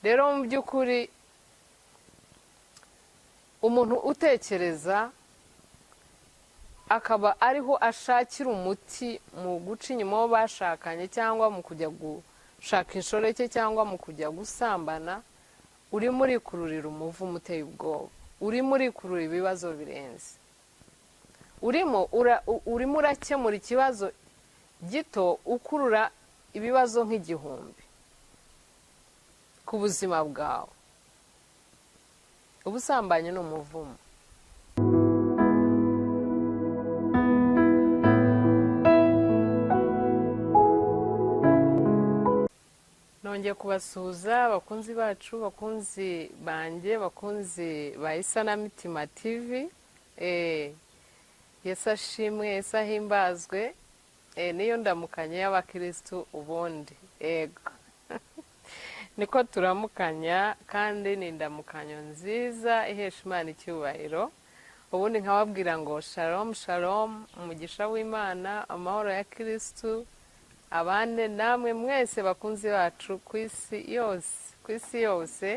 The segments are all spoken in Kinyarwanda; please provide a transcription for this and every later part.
Rero mu by'ukuri umuntu utekereza akaba ariho ashakira umuti mu guca inyuma uwo bashakanye, cyangwa mu kujya gushaka inshoreke, cyangwa mu kujya gusambana, urimo urikururira umuvumo uteye ubwoba, urimo urikurura ibibazo birenze. Urimo urakemura ikibazo gito, ukurura ibibazo nk'igihumbi ku buzima bwawe. Ubusambanyi ni umuvumo. Nongeye kubasuhuza, abakunzi bacu, bakunzi banjye, bakunzi ba Isanamitima TV. Yesu ashimwe, Yesu ahimbazwe. Niyo ndamukanya y'abakirisitu ubundi, yego, niko turamukanya, kandi ni indamukanyo nziza ihesha Imana icyubahiro. Ubundi nkababwira ngo shalom shalom, umugisha w'Imana, amahoro ya Kirisitu abane namwe mwese, bakunzi bacu ku isi yose, ku isi yose.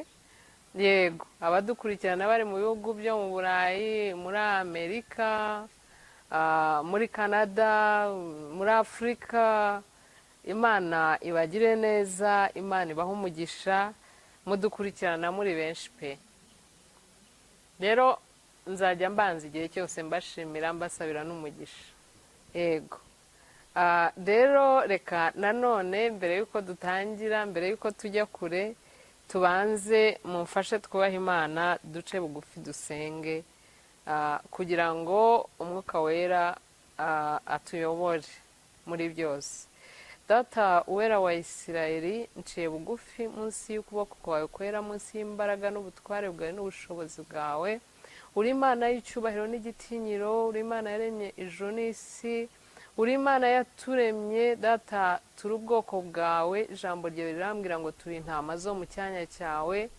Yego, abadukurikirana bari mu bihugu byo mu Burayi, muri Amerika, muri Canada, muri Afurika, Imana ibagire neza, Imana ibahe umugisha. Mudukurikirana muri benshi pe. Rero nzajya mbanza igihe cyose mbashimira, mbasabira n'umugisha. Yego. Rero reka nanone, mbere y'uko dutangira, mbere y'uko tujya kure, tubanze mumfashe twubahe Imana, duce bugufi, dusenge kugira ngo Umwuka Wera atuyobore muri byose. Data Uwera wa Isirayeli, nciye bugufi munsi y'ukuboko kwawe kwera, munsi y'imbaraga n'ubutware bwawe n'ubushobozi bwawe. Uri Imana y'icyubahiro n'igitinyiro, uri Imana yaremye ijuru n'isi, uri Imana yaturemye. Data, turi ubwoko bwawe. Ijambo ryawe rirambwira ngo turi intama zo mu cyanya cyawe,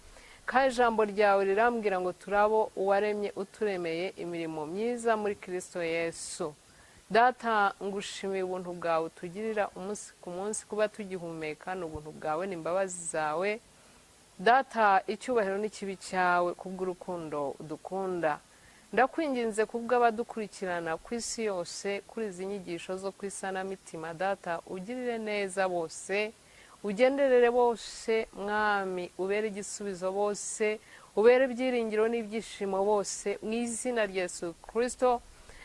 kandi ijambo ryawe rirambwira ngo turabo uwaremye, uturemeye imirimo myiza muri Kirisito Yesu. Data, ngushimiye ubuntu bwawe utugirira umunsi ku munsi. Kuba tugihumeka ni ubuntu bwawe, ni imbabazi zawe. Data, icyubahiro n'ikibi cyawe kubw'urukundo udukunda. Ndakwinginze kubw'abadukurikirana ku isi yose kuri izi nyigisho zo ku Isanamitima. Data, ugirire neza bose, ugenderere bose. Mwami, ubere igisubizo bose, ubere ibyiringiro n'ibyishimo bose, mu izina rya Yesu Kirisito.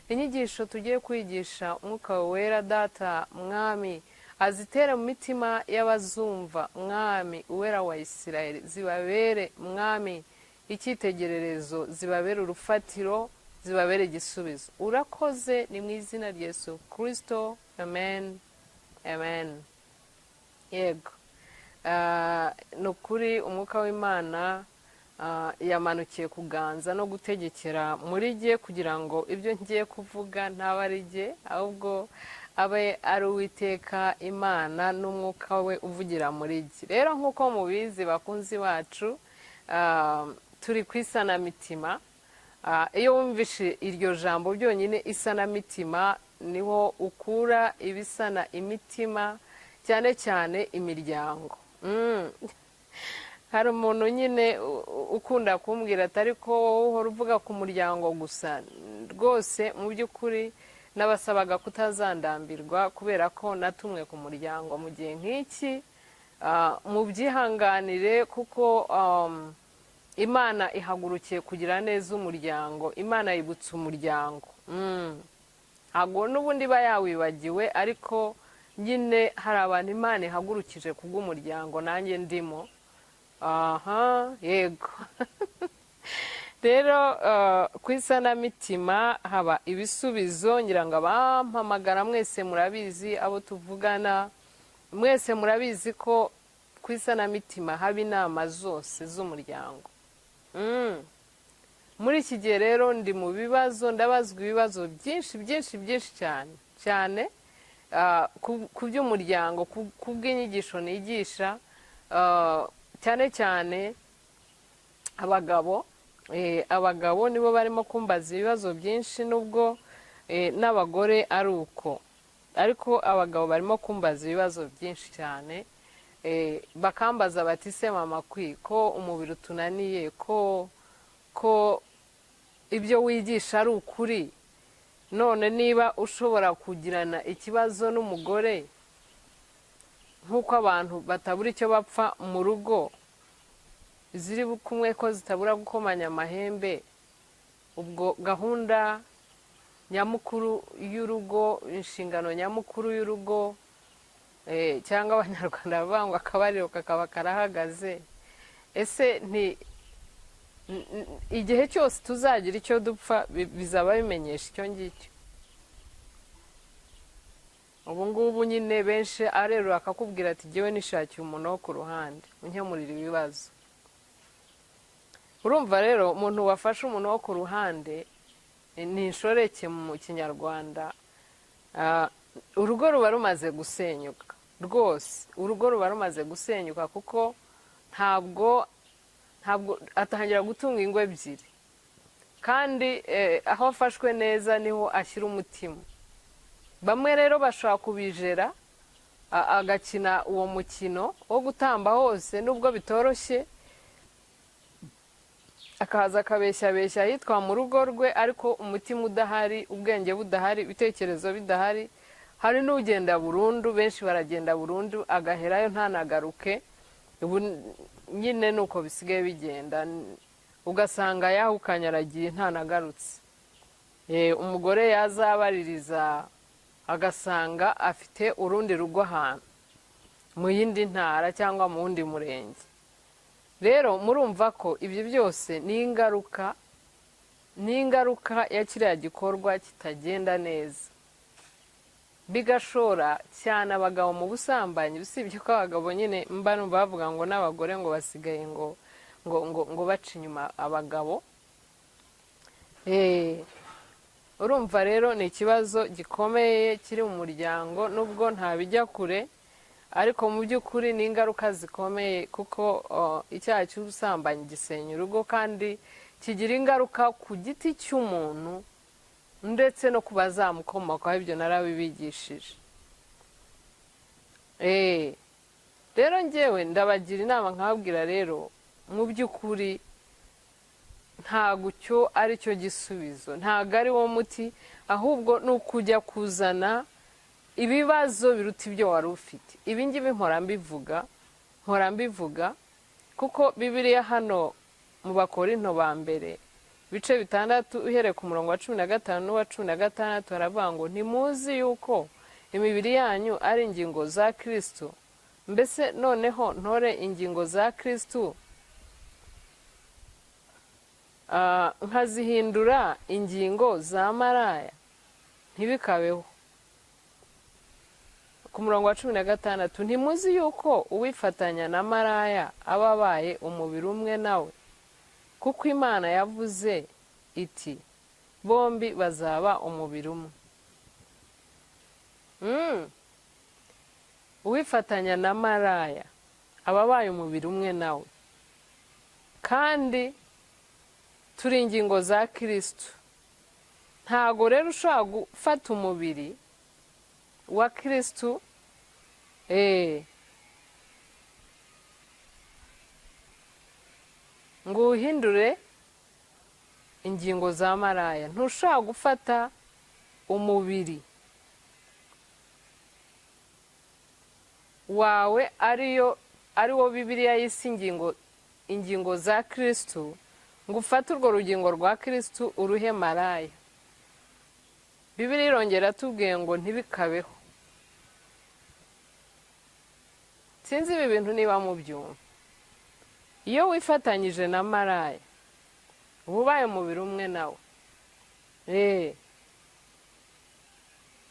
Inyigisho tugiye kwigisha, Umwuka Wera, Data, Mwami, azitere mu mitima y'abazumva. Mwami Uwera wa Isirayeli, zibabere, Mwami, icyitegererezo, zibabere urufatiro, zibabere igisubizo. Urakoze, ni mu izina rya Yesu Kirisito, amen, amen. Yego. Ni ukuri Umwuka w'Imana yamanukiye kuganza no gutegekera muri jye, kugira ngo ibyo ngiye kuvuga ntaba ari jye, ahubwo abe ari Uwiteka Imana n'Umwuka we uvugira muri jye. Rero nk'uko mubizi, bakunzi bacu, turi ku Isanamitima. Iyo wumvishe iryo jambo byonyine, isanamitima, niho ukura ibisana imitima, cyane cyane imiryango. Hari umuntu nyine ukunda kumbwira ati: "Ariko wowe uhora uvuga ku muryango gusa." Rwose mu by'ukuri nabasabaga kutazandambirwa, kubera ko natumwe ku muryango mu gihe nk'iki. Mubyihanganire, kuko Imana ihagurukiye kugira neza umuryango. Imana yibutsa umuryango. Ntabwo n'ubundi iba yawibagiwe, ariko nyine hari abantu Imana ihagurukije kubw'umuryango, nanjye ndimo. Aha, yego. Rero ku Isanamitima haba ibisubizo. Ngira ngo abampamagara mwese murabizi, abo tuvugana mwese murabizi ko ku Isanamitima haba inama zose z'umuryango. Muri iki gihe rero ndi mu bibazo, ndabazwa ibibazo byinshi byinshi byinshi cyane cyane ku by'umuryango, ku bw'inyigisho nigisha, cyane cyane abagabo. Abagabo nibo barimo kumbaza ibibazo byinshi, nubwo n'abagore ari uko, ariko abagabo barimo kumbaza ibibazo byinshi cyane. Bakambaza bati: "Se mama kwi ko umubiri utunaniye, ko ibyo wigisha ari ukuri, none niba ushobora kugirana ikibazo n'umugore nk'uko abantu batabura icyo bapfa mu rugo, ziri kumwe ko zitabura gukomanya amahembe, ubwo gahunda nyamukuru y'urugo, inshingano nyamukuru y'urugo, cyangwa Abanyarwanda bavuga ngo akabariro kakaba karahagaze, ese nti igihe cyose tuzagira icyo dupfa bizaba bimenyesha icyo ngicyo?" Ubu ngubu nyine benshi arerura akakubwira ati: "Jyewe nishakiye umuntu wo ku ruhande unkemurira ibibazo." Urumva rero, umuntu wafashe umuntu wo ku ruhande ni inshoreke mu Kinyarwanda. Urugo ruba rumaze gusenyuka rwose, urugo ruba rumaze gusenyuka, kuko ntabwo atangira gutunga ingo ebyiri, kandi aho afashwe neza niho ashyira umutima. Bamwe rero bashobora kubijera, agakina uwo mukino wo gutamba hose, nubwo bitoroshye, akaza akabeshyabeshya ahitwa mu rugo rwe, ariko umutima udahari, ubwenge budahari, ibitekerezo bidahari. Hari n'ugenda burundu, benshi baragenda burundu, agaherayo ntanagaruke. Ubu nyine ni uko bisigaye bigenda, ugasanga yahukanye, aragiye, ntanagarutse. Umugore yazabaririza agasanga afite urundi rugo ahantu mu yindi ntara cyangwa mu wundi murenge. Rero murumva ko ibyo byose ni ingaruka, ni ingaruka ya kiriya gikorwa kitagenda neza, bigashora cyane abagabo mu busambanyi. Usibye ko abagabo nyine mba numva bavuga ngo n'abagore ngo basigaye ngo baca inyuma abagabo. Urumva rero ni ikibazo gikomeye kiri mu muryango, nubwo ntabijya kure, ariko mu by'ukuri ni ingaruka zikomeye, kuko icyaha cy'ubusambanyi gisenya urugo kandi kigira ingaruka ku giti cy'umuntu ndetse no ku bazamukomokaho. Ibyo narabibigishije. Rero ngewe ndabagira inama, nkababwira rero, mu by'ukuri ntabwo icyo ari cyo gisubizo, ntabwo ari wo muti, ahubwo ni ukujya kuzana ibibazo biruta ibyo wari ufite. Ibi ngibi mpora mbivuga, mpora mbivuga, kuko Bibiliya hano mu Bakorinto ba mbere ibice 6, uhereye ku murongo wa 15 n'uwa 16, haravuga ngo: "Ntimuzi yuko imibiri yanyu ari ingingo za Kristo? Mbese noneho ntore ingingo za Kristo nkazihindura ingingo za maraya? Ntibikabeho." Ku murongo wa 16: "Ntimuzi yuko uwifatanya na maraya aba abaye umubiri umwe nawe? Kuko Imana yavuze iti: 'Bombi bazaba umubiri umwe.'" Uwifatanya na maraya aba abaye umubiri umwe nawe, kandi turi ingingo za Kirisitu. Ntago rero ushobora gufata umubiri wa Kirisitu ngo uwuhindure ingingo za maraya. Ntushobora gufata umubiri wawe, ariyo ari wo Bibiliya yise ingingo za Kirisitu, ngo ufate urwo rugingo rwa Kirisitu uruhe maraya. Bibiliya irongera atubwiye ngo ntibikabeho. Sinzi ibi bintu niba mubyumva. Iyo wifatanyije na maraya uba ubaye umubiri umwe nawe,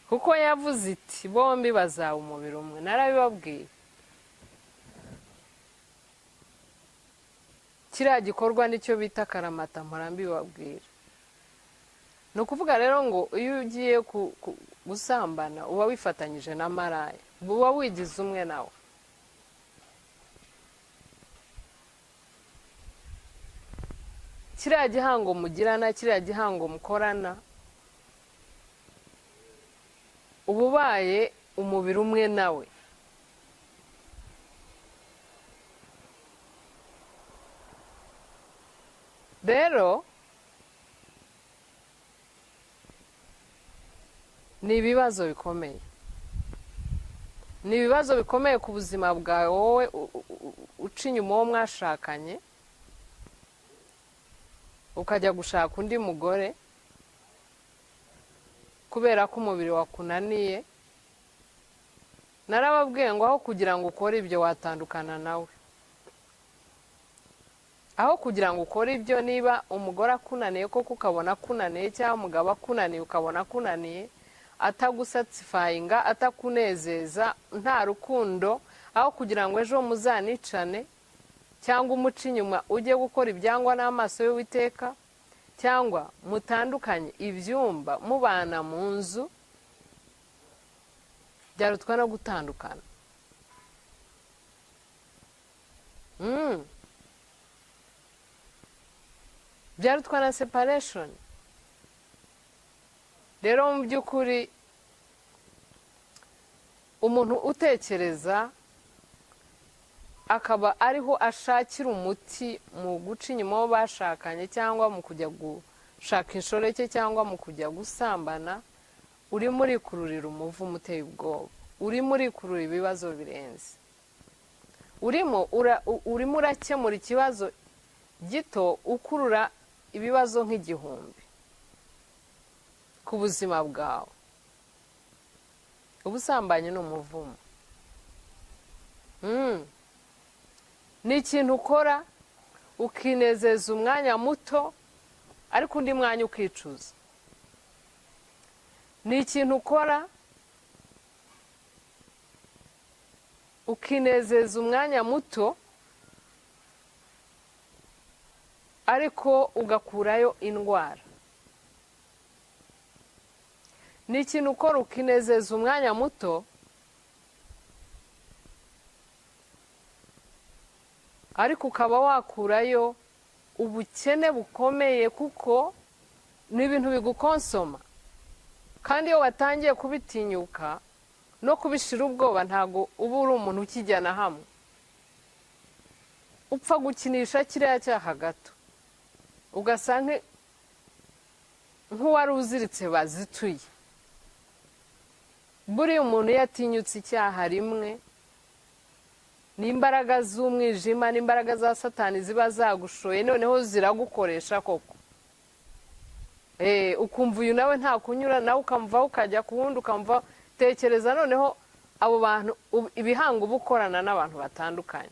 kuko yavuze iti: "Bombi bazaba umubiri umwe." Narabibabwiye, kiriya gikorwa nicyo bita karamata, mpora mbibabwira. Ni ukuvuga rero ngo iyo ugiye gusambana uba wifatanyije na maraya, uba wigize umwe nawe. Kiriya gihango mugirana, kiriya gihango mukorana, uba ubaye umubiri umwe nawe. Rero ni ibibazo bikomeye, ni ibibazo bikomeye ku buzima bwawe wowe uca inyuma uwo mwashakanye, ukajya gushaka undi mugore kubera ko umubiri wakunaniye. Narababwiye ngo aho kugira ngo ukore ibyo watandukana nawe, aho kugira ngo ukore ibyo. Niba umugore akunaniye koko ukabona akunaniye, cyangwa umugabo akunaniye ukabona akunaniye, atagusatisfyinga, atakunezeza, nta rukundo, aho kugira ngo ejo muzanicane cyangwa umuce inyuma ujye gukora ibyangwa n'amaso y'Uwiteka, cyangwa mutandukanye ibyumba mubana mu nzu, byarutwa no gutandukana. Byarutwa na separation. Rero mu by'ukuri umuntu utekereza akaba ariho ashakira umuti mu guca inyuma uwo bashakanye, cyangwa mu kujya gushaka inshoreke, cyangwa mu kujya gusambana, urimo urikururira umuvumo uteye ubwoba, urimo urikurura ibibazo birenze, urimo urakemura ikibazo gito ukurura ibibazo nk'igihumbi ku buzima bwawe. Ubusambanyi ni umuvumo. Ni ikintu ukora ukinezeza umwanya muto, ariko undi mwanya ukicuza. Ni ikintu ukora ukinezeza umwanya muto, ariko ugakurayo indwara. Ni ikintu ukora ukinezeza umwanya muto, ariko ukaba wakurayo ubukene bukomeye, kuko ni ibintu bigukonsoma. Kandi iyo watangiye kubitinyuka no kubishira ubwoba, ntabwo uba uri umuntu ukijyana hamwe, upfa gukinisha kiriya cyaha gato, ugasa nk'uwari uziritse bazituye. Buriya umuntu iyo atinyutse icyaha rimwe, ni imbaraga z'umwijima n'imbaraga za Satani ziba zagushoye, noneho ziragukoresha koko. Ukumva uyu nawe nta kunyura, nawe ukamvaho ukajya ku wundi, ukamvaho. Tekereza noneho abo bantu, ibihango uba ukorana n'abantu batandukanye,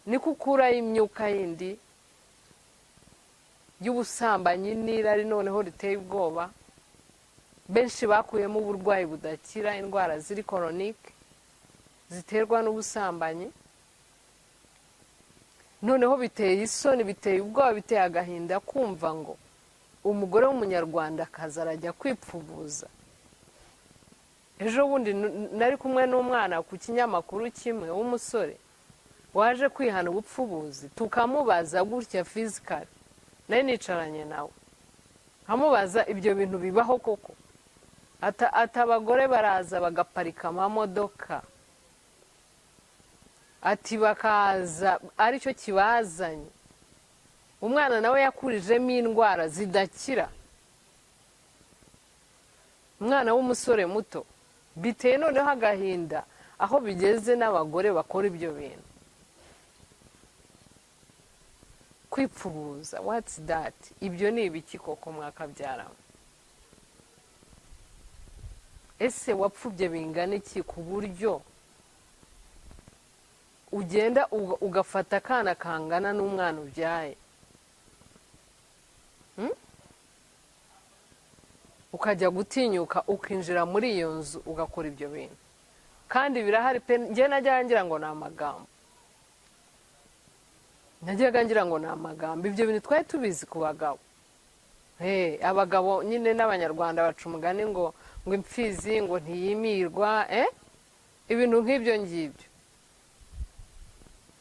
niko ukurayo imyuka yindi y'ubusambanyi n'irari noneho riteye ubwoba. Benshi bakuyemo uburwayi budakira, indwara ziri chronique ziterwa n'ubusambanyi. Noneho biteye isoni, biteye ubwoba, biteye agahinda kumva ngo umugore w'Umunyarwandakazi arajya kwipfubuza. Ejo bundi nari kumwe n'umwana ku kinyamakuru kimwe w'umusore waje kwihana ubupfubuzi, tukamubaza gutya physically, nari nicaranye nawe, nkamubaza ibyo bintu bibaho koko? Ati abagore baraza bagaparika amamodoka, ati bakaza aricyo kibazanye. Umwana nawe yakurijemo indwara zidakira, umwana w'umusore muto. Biteye noneho agahinda aho bigeze n'abagore bakora ibyo bintu. Kwipfubuza, what's that? Ibyo ni ibiki koko mwakabyaramo? Ese wapfubye bingana iki ku buryo ugenda ugafata akana kangana n'umwana ubyaye, Ukajya gutinyuka ukinjira muri iyo nzu ugakora ibyo bintu? Kandi birahari pe. Njye najyaga ngira ngo ni amagambo, najyaga ngira ngo ni amagambo. Ibyo bintu twari tubizi ku bagabo. Abagabo nyine n'Abanyarwanda baca umugani ngo imfizi ngo ntiyimirwa, ibintu nk'ibyo ngibyo.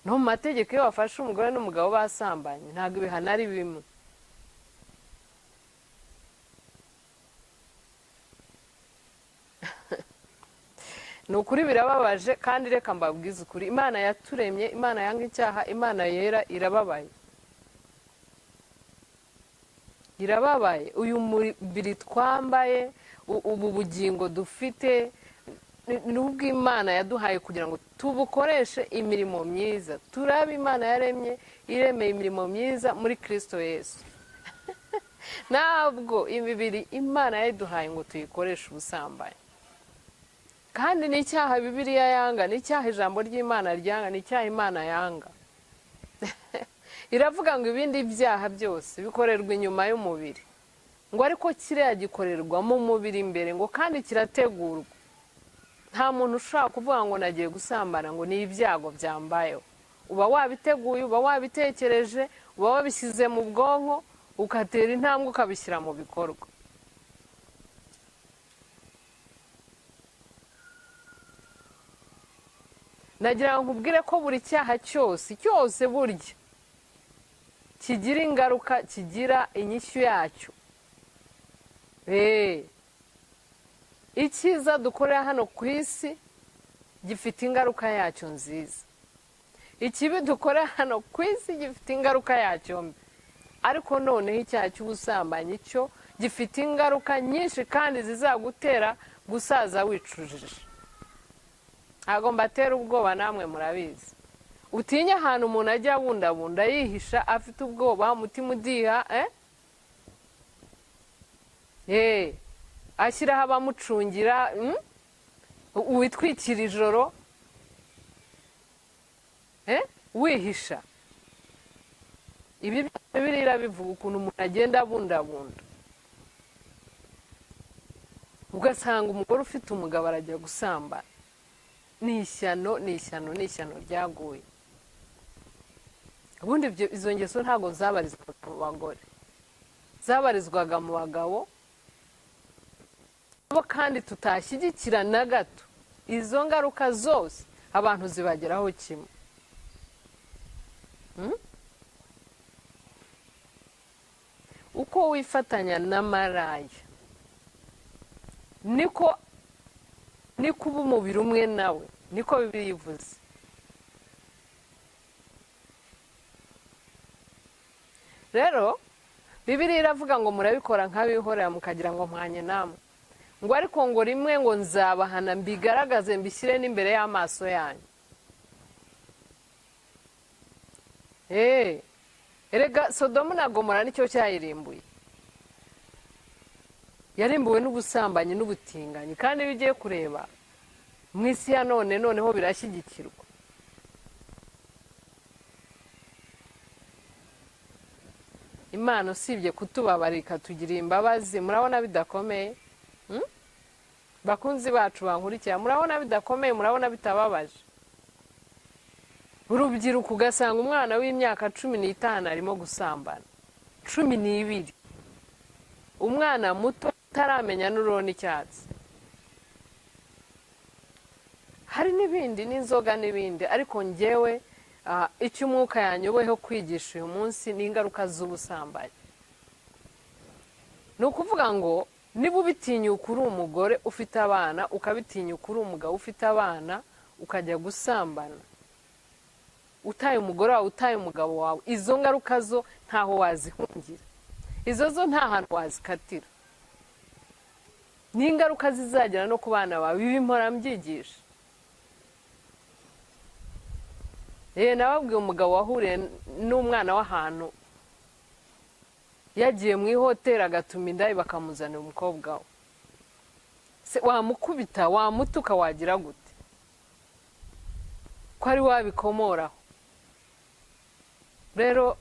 No mu mategeko iyo bafashe umugore n'umugabo basambanye, ntabwo ibihano ari bimwe. Ni ukuri birababaje, kandi reka mbabwize ukuri, Imana yaturemye, Imana yanga icyaha, Imana yera irababaye. Irababaye. Uyu mubiri twambaye, ubu bugingo dufite, ni ubw'Imana yaduhaye kugira ngo tubukoreshe imirimo myiza. Turabe Imana yaremye, iremeye imirimo myiza muri Kristo Yesu. Ntabwo imibiri Imana yaduhaye ngo tuyikoreshe ubusambanyi. Kandi ni icyaha Bibiliya yanga, ni icyaha ijambo ry'Imana ryanga, ni icyaha Imana yanga. Iravuga ngo ibindi byaha byose bikorerwa inyuma y'umubiri, ngo ariko kiriya gikorerwa mu mubiri imbere, ngo kandi kirategurwa. Nta muntu ushobora kuvuga ngo nagiye gusambana ngo ni ibyago byambayeho. Uba wabiteguye, uba wabitekereje, uba wabishyize mu bwonko, ugatera intambwe ukabishyira mu bikorwa. Nagira ngo nkubwire ko buri cyaha cyose cyose burya kigira ingaruka, kigira inyishyu yacyo. Icyiza dukorera hano ku isi gifite ingaruka yacyo nziza, ikibi dukorera hano ku isi gifite ingaruka yacyo mbi. Ariko noneho icyaha cy'ubusambanyi cyo gifite ingaruka nyinshi kandi zizagutera gusaza wicujije. Ntabwo mbatera ubwoba, namwe murabizi. Utinye ahantu umuntu ajya abundabunda yihisha afite ubwoba, umutima udiha, ashyiraho abamucungira, witwikira ijoro, wihisha. Ibi Bibiliya bivuga ukuntu umuntu agenda abundabunda, ugasanga umugore ufite umugabo arajya gusambana. Ni ishyano, ni ishyano, ni ishyano ryaguye. Ubundi izo ngeso ntabwo zabarizwaga mu bagore, zabarizwaga mu bagabo, bo kandi tutashyigikira na gato. Izo ngaruka zose abantu zibageraho kimwe. Uko wifatanya na maraya niko uba umubiri umwe nawe, niko Bibiliya ivuze. Rero Bibiliya iravuga ngo murabikora nk'abihorera mukagira ngo mpwanye namwe, ngo ariko ngo rimwe ngo nzabahana mbigaragaze mbishyire n'imbere y'amaso yanyu. Erega Sodomu na Gomora nicyo cyayirimbuye, yarimbuwe n'ubusambanyi n'ubutinganyi. Kandi iyo ugiye kureba mu isi ya none, noneho birashyigikirwa. Imana usibye kutubabarira ikatugirira imbabazi, murabona bidakomeye? Bakunzi bacu bankurikira, murabona bidakomeye? Murabona bitababaje? Urubyiruko ugasanga umwana w'imyaka 15 arimo gusambana, 12, umwana muto utaramenya n'ururo n'icyatsi. Hari n'ibindi, n'inzoga n'ibindi, ariko njyewe icyo umwuka yanyoboyeho kwigisha uyu munsi ni ingaruka z'ubusambanyi. Ni ukuvuga ngo niba ubitinyuka uri umugore ufite abana, ukabitinyuka uri umugabo ufite abana, ukajya gusambana utaye umugore wawe, utaye umugabo wawe, izo ngaruka zo ntaho wazihungira, izo zo nta hantu wazikatira. Ni ingaruka zizagera no ku bana bawe. Ibi mpora mbyigisha. Nababwiye umugabo wahuriye n'umwana w'ahantu yagiye mu ihoteli agatuma indaya bakamuzanira umukobwa we. Se wamukubita, wamutuka, wagira gute ko ari wabikomoraho? Rero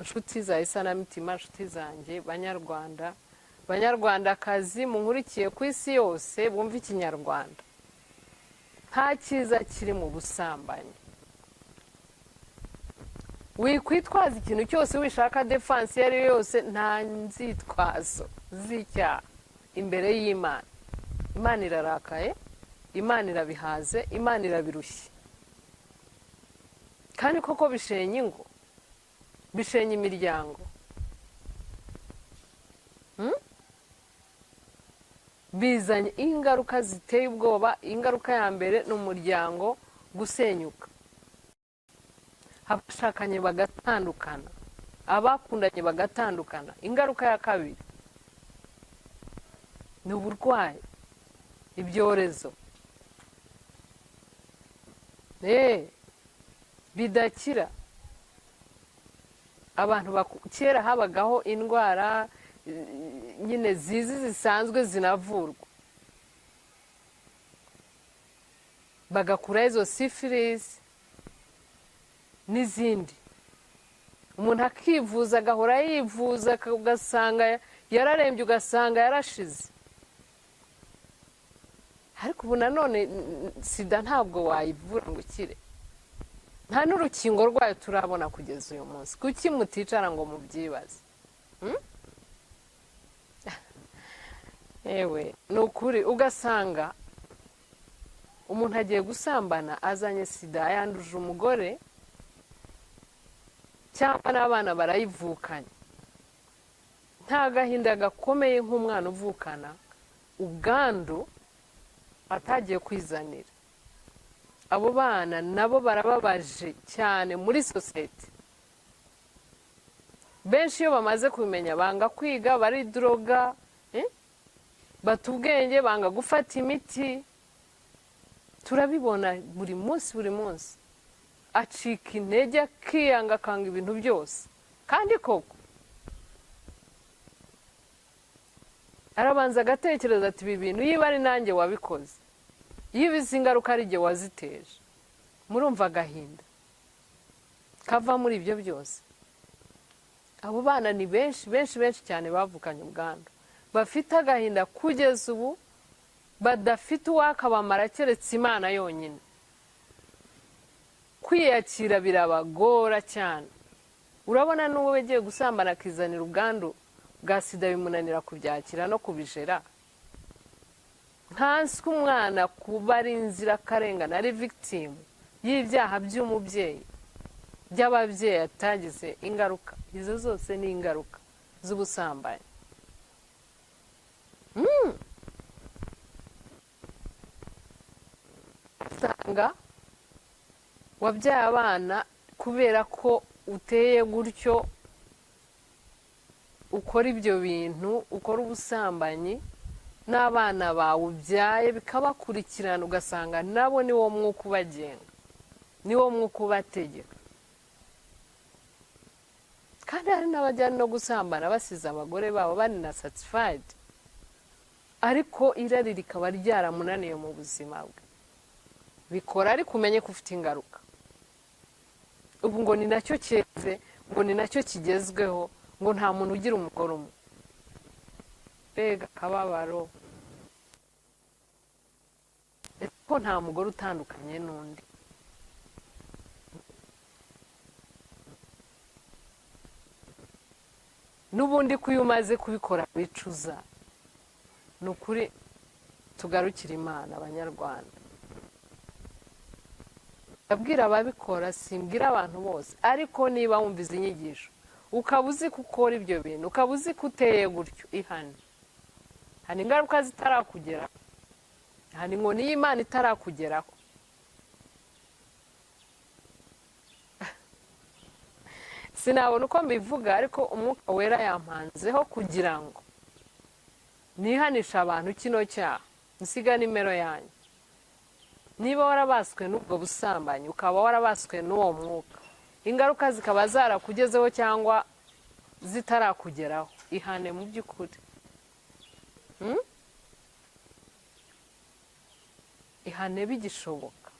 nshuti za Isanamitima, nshuti zanjye, banyarwanda, banyarwandakazi munkurikiye ku isi yose bumva ikinyarwanda, nta cyiza kiri mu busambanyi. Wikwitwaza ikintu cyose, wishaka defanse iyo ari yo yose, nta nzitwazo z'icyaha imbere y'Imana. Imana irarakaye, Imana irabihaze, Imana irabirushye. Kandi koko bishenya ingo, bishenya imiryango, bizanye ingaruka ziteye ubwoba. Ingaruka ya mbere ni umuryango gusenyuka, abashakanye bagatandukana, Abakundanye bagatandukana. Ingaruka ya kabiri ni uburwayi, ibyorezo bidakira. Abantu kera habagaho indwara nyine zizi zisanzwe zinavurwa, bagakura izo syphilis n'izindi, umuntu akivuza, agahora yivuza, ugasanga yararembye, ugasanga yarashize. Ariko ubu nanone sida ntabwo wayivura ngo ukire, nta n'urukingo rwayo turabona kugeza uyu munsi. Kuki muticara ngo mubyibaze? Yewe, ni ukuri, ugasanga umuntu agiye gusambana azanye sida, yanduje umugore cyangwa n'abana barayivukanye. Nta gahinda gakomeye nk'umwana uvukana ubwandu atagiye kwizanira. Abo bana nabo barababaje cyane muri sosiyete. Benshi iyo bamaze kubimenya banga kwiga, baridroga, bata ubwenge, banga gufata imiti. Turabibona buri munsi, buri munsi. Acika intege, akiyanga, akanga ibintu byose. Kandi koko arabanza agatekereza ati ibi bintu niba ari nanjye wabikoze, iyo izi ingaruka ari jye waziteje. Murumva agahinda kava muri ibyo byose. Abo bana ni benshi, benshi, benshi cyane bavukanye ubwandu, bafite agahinda kugeza ubu, badafite uwakabamara keretse Imana yonyine. Kwiyakira birabagora cyane. Urabona n'uwo wegiye gusambana akizanira ubwandu bwa sida, bimunanira kubyakira no kubijera. Nkanswe umwana kuba ari inzirakarengane, ari victim y'ibyaha by'umubyeyi, by'ababyeyi atagize ingaruka. Izo zose ni ingaruka z'ubusambanyi. Usanga wabyaye abana kubera ko uteye gutyo, ukora ibyo bintu, ukora ubusambanyi, n'abana bawe ubyaye bikabakurikirana, ugasanga nabo ni wo mwuka ubagenga, ni wo mwuka ubategeka. Kandi hari n'abajyana no gusambana basize abagore babo bari na satisfied, ariko irari rikaba ryaramunaniye mu buzima bwe. Bikora, ariko umenye ko ufite ingaruka. Ubu ngo ni nacyo cyeze, ngo ni nacyo kigezweho, ngo nta muntu ugira umugore umwe. Mbega akababaro! Ese ko nta mugore utandukanye n'undi? N'ubundi ko iyo umaze kubikora wicuza. Ni ukuri tugarukire Imana, Abanyarwanda. Ndabwira ababikora, simbwira abantu bose, ariko niba wumva izi nyigisho ukaba uzi ko ukora ibyo bintu, ukaba uzi ko uteye gutyo, ihane. Hari ingaruka zitarakugeraho, hari inkoni y'Imana itarakugeraho. Sinabona uko mbivuga, ariko umwuka wera yampanzeho kugira ngo nihanishe abantu kino cyaha. Nsiga nimero yanjye. Niba warabaswe n'ubwo busambanyi, ukaba warabaswe n'uwo mwuka, ingaruka zikaba zarakugezeho cyangwa zitarakugeraho, ihane mu by'ukuri. Ihane bigishoboka.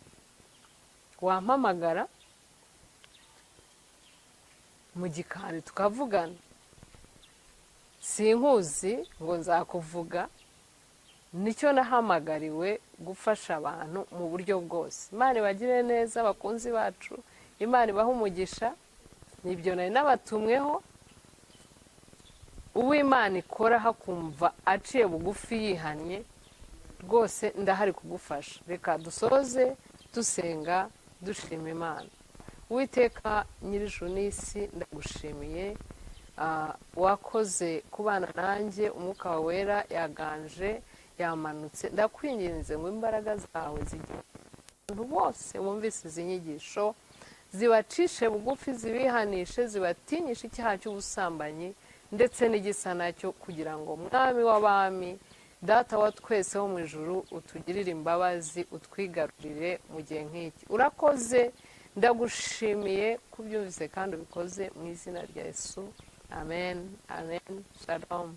Wampamagara mu gikari tukavugana. Sinkuzi ngo nzakuvuga, nicyo nahamagariwe gufasha abantu mu buryo bwose. Imana ibagire neza abakunzi bacu, Imana ibahe umugisha. Nibyo nari nabatumweho. Uwimana ikora hakumva aciye bugufi yihannye, rwose ndahari kugufasha. Reka dusoze dusenga dushima Imana. Uwiteka nyir'ijuru n'isi, ndagushimiye. Wakoze kubana nanjye, umwuka wawe wera yaganje, yamanutse. Ndakwinginze ngo imbaraga zawe zigere abantu bose bumvise izi nyigisho. Zibacishe bugufi, zibihanishe, zibatinyishe icyaha cy'ubusambanyi ndetse n'igisa nacyo, kugira ngo Mwami w'abami, Data wa twese wo mu ijuru, utugirire imbabazi, utwigarurire mu gihe nk'iki. Urakoze, ndagushimiye kubyumvise kandi ubikoze mu izina rya Yesu. Amen, amen. Shalom.